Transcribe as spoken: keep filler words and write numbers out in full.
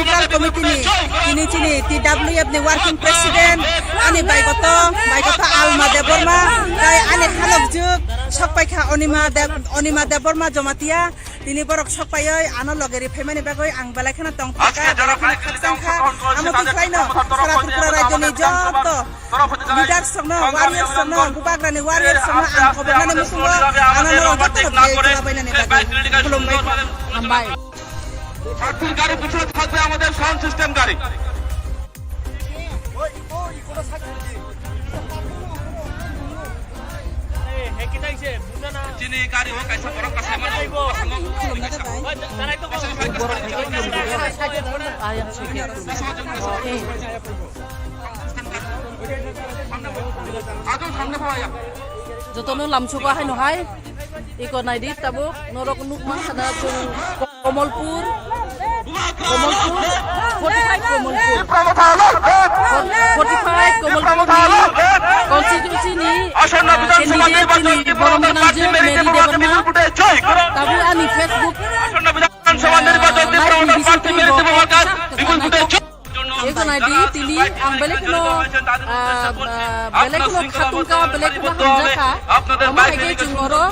Central Committee ni tini chini T W F ni Working President ani Baigoto, Baigoto Alma Debbarma, tai ani halokjuk sokpaikha Onima Deb-, Onima Debbarma Jamatia. Tini borok sokpaioi ano loge ri phaimani bagwi ang belai kheno tongthokha, belai kheno khakchangkha. Amo twi khlaino sara Tripura rajyoni joto leaders rokno, warriors rokno, bubagrani warriors rokno ang kobornani muchungo ano jotono biyai chwla bainani bagwi khulumbai. Hambai. ছাত্রীর গাড়ি পিছনে থাকবে আমাদের sound system গাড়ি। Chini gari o kaisa borok kaisa mano. Jotono lamsugo haino hai. Iko naidi tabuk norok nukma sana chwng Komolpur, Komolpur, forty five Komolpur, forty five Komolpur ni constituency ni, ah, candidate chini Borom Ganangjwk Mary Debbarma. Tabuk ani Facebook, ah, live ni bisingo bo. Eko naidi tini ang belai kheno, ah, ah, belai kheno khatungkha, belai kheno hamjakha. Omo hai khe chwng oro